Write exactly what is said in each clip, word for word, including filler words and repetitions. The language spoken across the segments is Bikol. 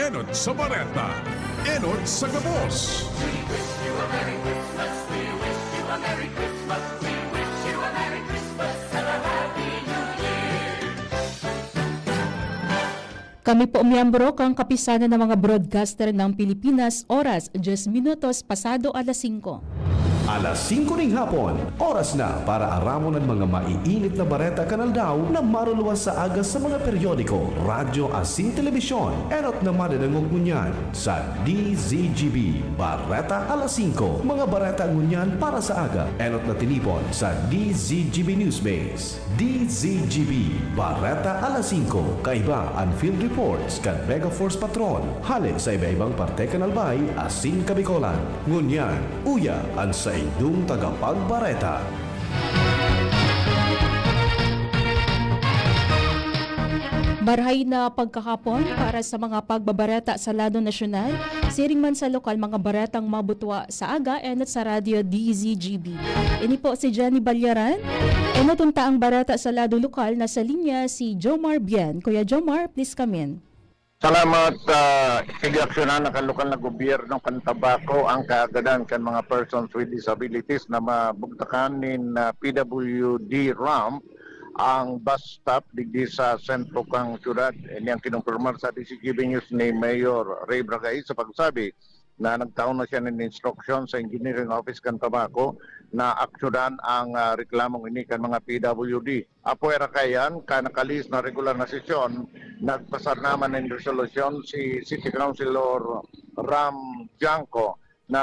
Enot sa bareta, enot sa gabos. Kami po miyembro kan Kapisanan ng mga Broadcaster ng Pilipinas, oras, diyes minutos pasado alas singko. Alas singko ning hapon, oras na para aramon an mga maiinit na bareta kan aldaw na maruluwas sa aga sa mga periodiko, radyo asin telebisyon. Enot na madadangog ngunyan sa D Z G B Bareta Alas Singko. Mga bareta ngunyan para sa aga, enot na tinipon sa D Z G B Newsbase. D Z G B, Bareta Alas Singko, kaiba an field reports kan Mega Force Patrol, hale sa iba-ibang parte kan Albay asin Kabicolan. Ngunyan, uya an saindong tagapagbareta. Marhay na pagkahapon para sa mga pagbabareta sa lado nasyonal, siring man sa lokal, mga baretang mabutwa sa aga enot sa Radyo D Z G B. Ini po si Jenny Balyaran. Enot unta ang bareta sa lado lokal. Nasa linya si Jomar Bien. Kuya Jomar, please come in. Salamat. Uh, sige, aksyonan na kan lokal na gobyerno kan Tabaco ang kaagadan kan mga persons with disabilities na mabugtakan nin uh, P W D ramp ang bus stop digdi sa sentro kan syudad. Ini ang kinumpirmar sa D Z G B News ni Mayor Ray Bragay sa pagsabi na nagtao na siya nin instruction sa Engineering Office kan Tabaco na aksyonan ang ah, reklamong ini kan mga P W D. Apwera kaiyan, kan nakalihis na regular na sesyon, nagpasar naman nin resolusyon si City Councilor Ram Janco na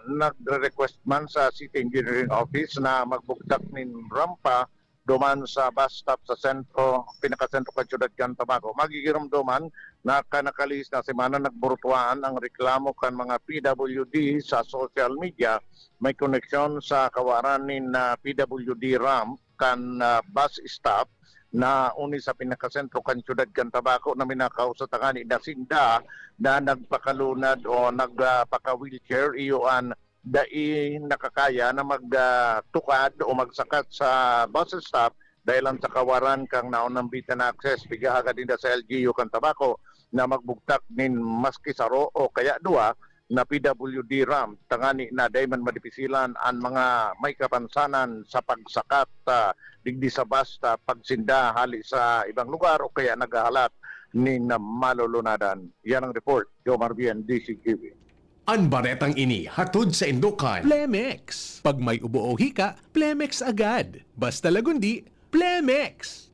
nagre-request man sa City Engineering Office na magbugtak nin rampa duman sa bus stop sa sentro, pinakasentro kan syudad kan Tabaco. Magigiromdoman na kan nakalihis na semana nagburutuan ang reklamo kan mga P W D sa social media may koneksyon sa kawaran nin ah, P W D ramp kan ah, bus stop na uni sa pinakasentro kan syudad kan Tabaco na minakaw sa tangani na sinda na nagpakalunad o nagpaka-wheelchair iyo an dai nakakaya na magtukad o magsakat sa bus stop dahelan sa kawaran kan naon nambitan na access. Pighahagad ninda sa L G U kan Tabaco na magbugtak nin maski saro o kaya duwa na P W D ramp tangani na dai man madipisilan an mga may kapansanan sa pagsakat ah, digdi sa bus stop pagsinda hali sa ibang lugar o kaya naghahalat nin malulunadan. Yan ang report, Jomar Bien, D Z G B. An baretang ini hatod saindo kan Plemex. Pag may ubo o hika, Plemex agad. Basta lagundi, Plemex!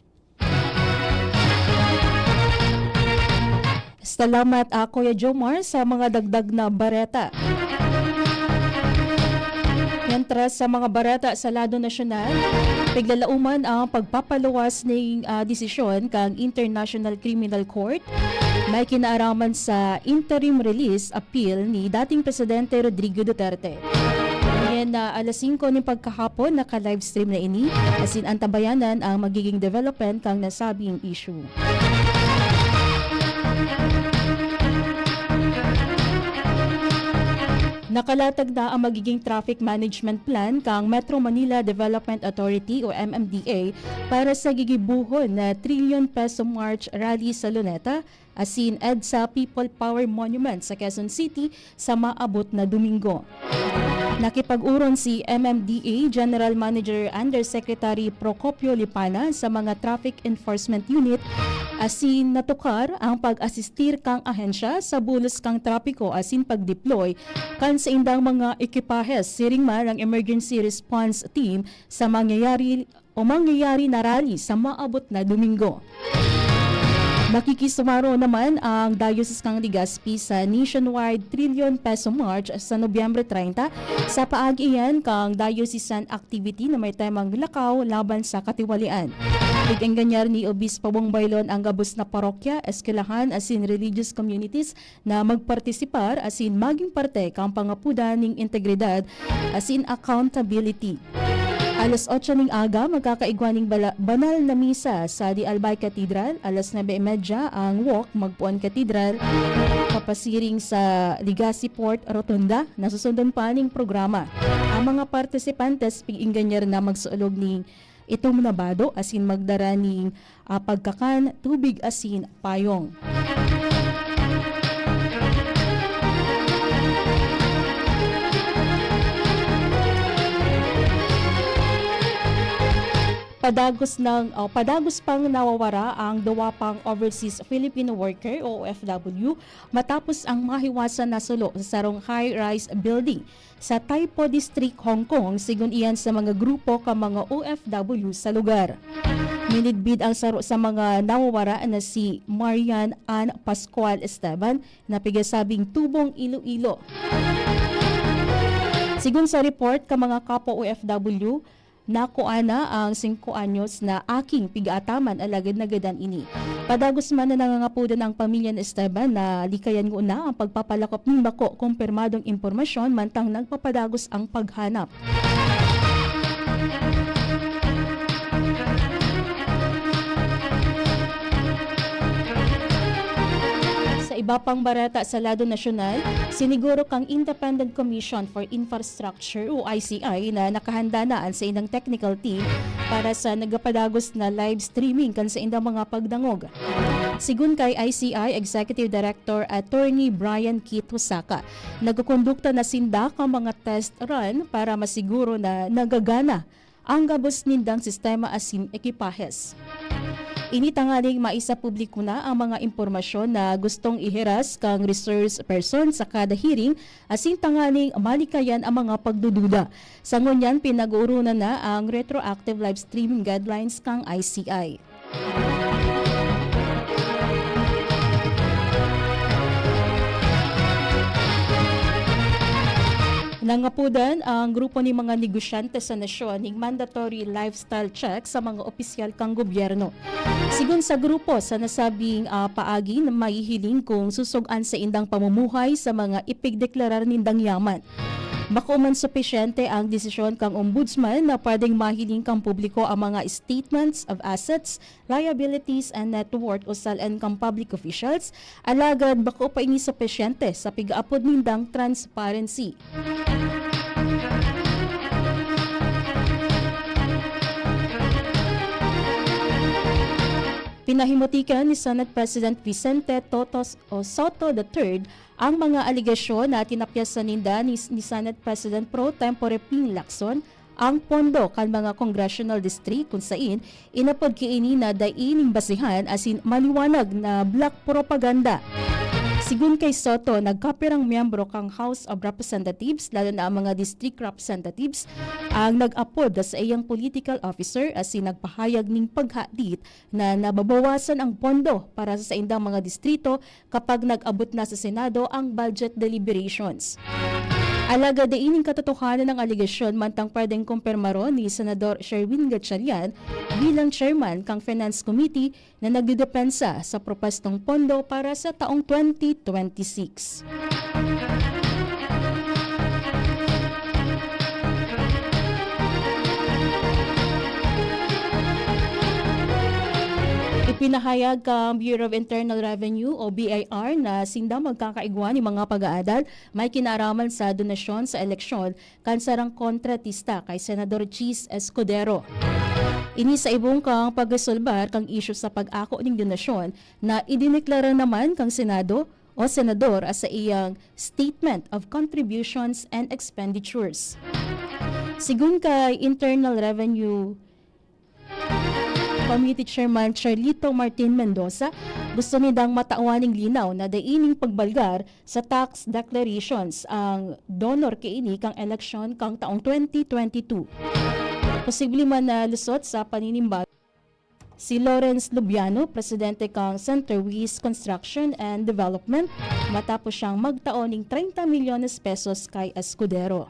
Salamat, ah, Kuya Jomar, sa mga dagdag na bareta. Mientras sa mga bareta sa lado nasyonal, piglalauman ang pagpapaluwas ning ah, desisyon kan International Criminal Court na ikinaaraman sa interim release appeal ni dating Presidente Rodrigo Duterte. Yan na alas singko nin pagkahapon, naka-livestream na ini, asin antabayanan ang magiging development kan nasabing issue. Nakalatag na ang magiging traffic management plan kan Metro Manila Development Authority o M M D A para sa gigibohon na Trillion Peso March Rally sa Luneta, asin EDSA People Power Monument sa Quezon City sa maabot na Domingo. Nakipag-uron si M M D A General Manager Undersecretary Procopio Lipana sa mga Traffic Enforcement Unit asin natukar ang pag-asistir kan ahensya sa bulos kan trapiko asin pag-deploy kan saindang mga ekipahes, siring man ang Emergency Response Team sa mangyayari o mangyayari na rally sa maabot na Domingo. Makikisumaro naman ang Diocese kan Legazpi sa nationwide Trillion Peso March sa Nobyembre treinta. Sa paagi iyan kan diocesan activity na may temang Lakaw laban sa Katiwalian. Pig-engganyar ni Obispo Bong Baylon ang gabos na parokya, eskwelahan asin religious communities na magpartisipar asin magin parte kan pangapodan nin integridad asin accountability. Alas otso nin aga, magkakaigwa nin bala-, banal na misa sa The Albay Cathedral. Alas nuebe y media ang walk magpoon Cathedral, papasiring sa Legazpi Port Rotonda. Nasusundan pa ning programa. Ang mga partisipantes pig-engganyar na magsaulog nin itom na bado asin magdara nin ah, pagkakan, tubig asin payong. Padagos ng, o padagos pang nawawara ang duwa pang overseas Filipino worker o O F W matapos ang mahiwasan na sulo sa sarong high-rise building sa Taipo District, Hong Kong, sigon iyan sa mga grupo kan mga O F W sa lugar. Minidbid ang saro sa mga nawawara na si Marian Ann Pascual Esteban, na pigasabing tubong Iloilo. Sigon sa report kan mga kapwa O F W, nakuha na ang singko anyos na aking pigaataman alagad nagadan ini. Padagos man na nangangapodan ang pamilya ni Esteban na likayan nguna ang pagpapalakop nin bako kumpirmadong impormasyon mantang nagpapadagos ang paghanap. Sa iba pang bareta sa lado nasyonal, siniguro kang Independent Commission for Infrastructure o I C I na nakahanda na an saindang technical team para sa nagapadagos na live streaming kan saindang mga pagdangog. Sigon kay I C I Executive Director Attorney Brian Keith Hosaka, nagkukondukta na sinda kan mga test run para masiguro na nagagana ang gabos nindang sistema asin ekipahes. Ini tanganing maisapubliko na ang mga impormasyon na gustong ihiras kan resource person sa kada hearing asin tanganing malikayan ang mga pagdududa. Sa ngunyan, pinag-ooronan na ang retroactive live streaming guidelines kan I C I. Nangapodan ang grupo nin mga negosyante sa nasyon nin mandatory lifestyle check sa mga opisyal kan gobyerno. Sigon sa grupo, sa nasabing, ah, paagi na mahihiling kung susog an saindang pamumuhay sa mga ipigdeklarar nindang yaman. Bako man supisyente ang desisyon kan Ombudsman na pwedeng mahiling kan publiko ang mga statements of assets, liabilities and net worth o S A L N kan public officials, alagad bako pa ini supisyente sa pig-aapod nindang transparency. Pinahimutikan ni Senate President Vicente Totos o Soto the third ang mga alegasyon na tinapyasan ninda ni, ni Senate President pro tempore Ping Lacson ang pondo kan mga congressional district, kun sain inapod ki ini na dai nin basehan asin maliwanag na black propaganda. Sigon kay Soto, nagkapirang miyembro kan House of Representatives, lalo na ang mga district representatives, ang nag-apod sa iyang political officer asin nagpahayag nin paghadit na nababawasan ang pondo para sa saindang mga distrito kapag nag-abot na sa Senado ang budget deliberations. Alagad dai nin katotohanan ang alegasyon mantang pwedeng kumpirmaron ni Senador Sherwin Gatchalian bilang chairman kan Finance Committee na nagdedepensa sa propwestong pondo para sa taong twenty twenty-six. Ipinahayag kan Bureau of Internal Revenue o B I R na sinda magkakaigwa nin mga pag-aadal may kinaaraman sa donasyon sa eleksyon kan sarang kontratista kay Senador Chiz Escudero. Ini sa ibong kan pagresolbar kan isyu sa pag-ako nin donasyon na idineklara naman kan Senado o Senador sa iyang Statement of Contributions and Expenditures. Sigon kay Internal Revenue Committee Chairman Charlito Martin Mendoza, gusto nindang matawan nin linaw na dai nin pagbalgar sa tax declarations ang donor kaini kan eleksyon kan taong twenty twenty-two. Posible man na lusot sa paninimba si Lawrence Lubiano, presidente kan Center West Construction and Development, matapos siyang magtao nin treinta milyones pesos kay Escudero.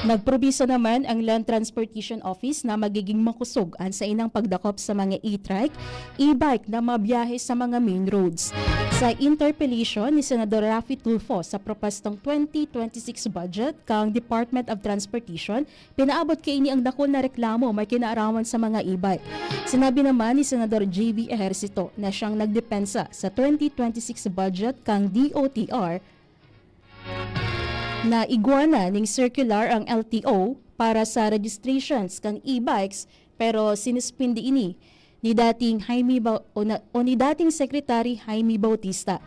Nagprobiso naman ang Land Transportation Office na magiging makosog an saindang pagdakop sa mga e-trike, e-bike na mabiyahe sa mga main roads. Sa interpellation ni Senador Raffy Tulfo sa propwestong twenty twenty-six budget kan Department of Transportation, pinaabot kaini ang dakul na reklamo may kinaaraman sa mga e-bike. Sinabi naman ni Senador J V Ejercito na siyang nagdepensa sa twenty twenty-six budget kan D O T R na igwa na ning circular ang L T O para sa registrations kan e-bikes Pero sinuspindi ini ni dating Jaime Bau-, o na, o ni dating Secretary Jaime Bautista.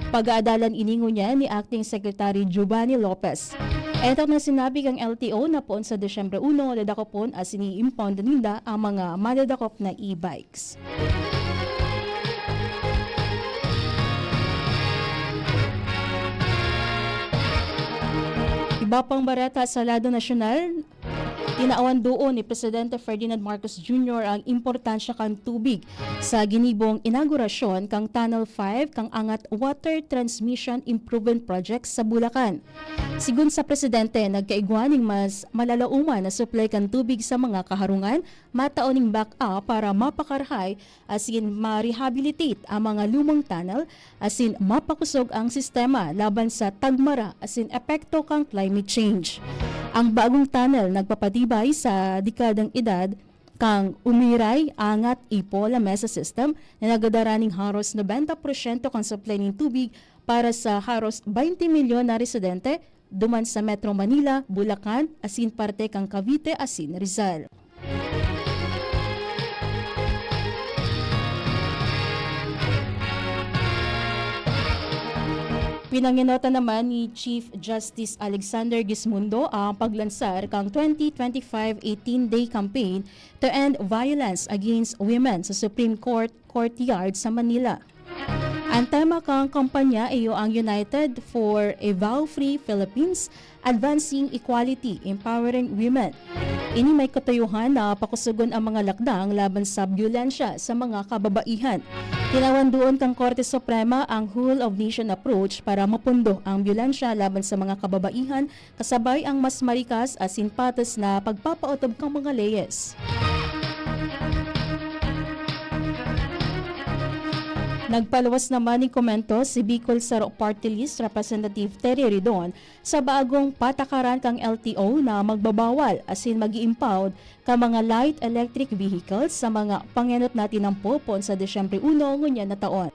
Pag-aadalan ini ngunyan ni Acting Secretary Giovanni Lopez. Enot na sinabi kan L T O na poon sa Disyembre uno, dadakopon asin i-impound ninda ang mga madadakop na e-bikes. Iba pang bareta sa lado nasyonal, tinawan duon ni Presidente Ferdinand Marcos Junior ang importansya kan tubig sa ginibong inaugurasyon kan Tunnel five kan Angat Water Transmission Improvement Project sa Bulacan. Sigon sa Presidente, nagkaigwa nin mas malalauman na supply kan tubig sa mga kaharungan, matao nin backup para mapakarahay asin ma-rehabilitate ang mga lumang tunnel asin mapakosog ang sistema laban sa tagmara asin epekto kan climate change. Ang bagong tunnel nagpapatibay sa dekadang edad kan Umiray, Angat, Ipo, Lamesa system na nagdadara nin haros nobenta porsyento kan supply nin tubig para sa haros baynte milyon na residente duman sa Metro Manila, Bulacan, asin parte kan Cavite asin Rizal. Pinangenotan naman ni Chief Justice Alexander Gismundo ang paglansar kan twenty twenty-five eighteen-day campaign to end violence against women sa Supreme Court Courtyard sa Manila. Ang tema kan kampanya iyo ang United for a Vow-Free Philippines, Advancing Equality, Empowering Women. Ini may katuyohan na pakusogon ang mga lakdang laban sa byolensya sa mga kababaihan. Tinawan duon kan Korte Suprema ang whole of nation approach para mapundo ang byolensya laban sa mga kababaihan, kasabay ang mas marikas asin patas na pagpapaotob kan mga leyes. Nagpaluwas naman nin komento si Bicol Saro Party List Representative Terry Ridon sa bagong patakaran kan L T O na magbabawal asin mag-i-impound kan mga light electric vehicles sa mga pangenot na tinampo poon sa Disyembre uno ngunyan na taon.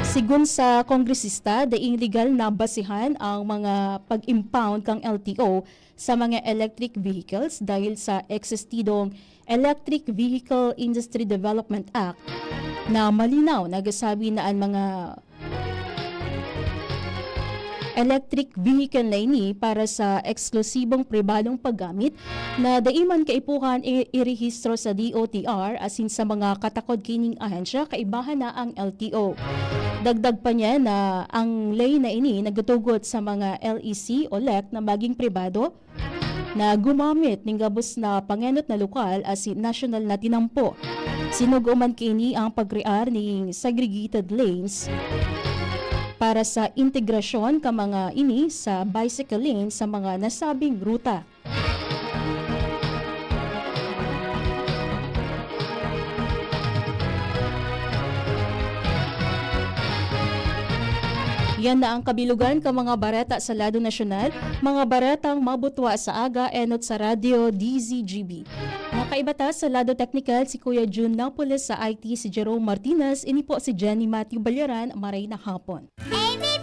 Sigon sa kongresista, daing legal na basehan ang mga pag-impound kan L T O sa mga electric vehicles dahil sa eksistidong Electric Vehicle Industry Development Act na malinaw nagsasabi na ang mga electric vehicle na ini para sa eksklusibong pribadong paggamit na dai man kaipuhan i-, irehistro sa D O T R asin sa mga katakod kining ahensya, kaibahan na ang L T O. Dagdag pa niya na ang ley na ini nagtutugot sa mga L E C o lek na maging pribado na gumamit nin gabos na pangenot na lokal asin nasyonal na tinampo. Sinugo man kaini ang pagkrear nin segregated lanes para sa integrasyon kan mga ini sa bicycle lane sa mga nasabing ruta. Yan na ang kabilugan kan mga bareta sa lado nasyonal, mga baretang mabutwa sa aga enot sa Radyo D Z G B. Nakaiba ta sa lado teknikal, si Kuya Jun Napoles, sa I T si Jerome Martinez, ini po si Jenny Matthew Balyaran, maray na hapon. Amy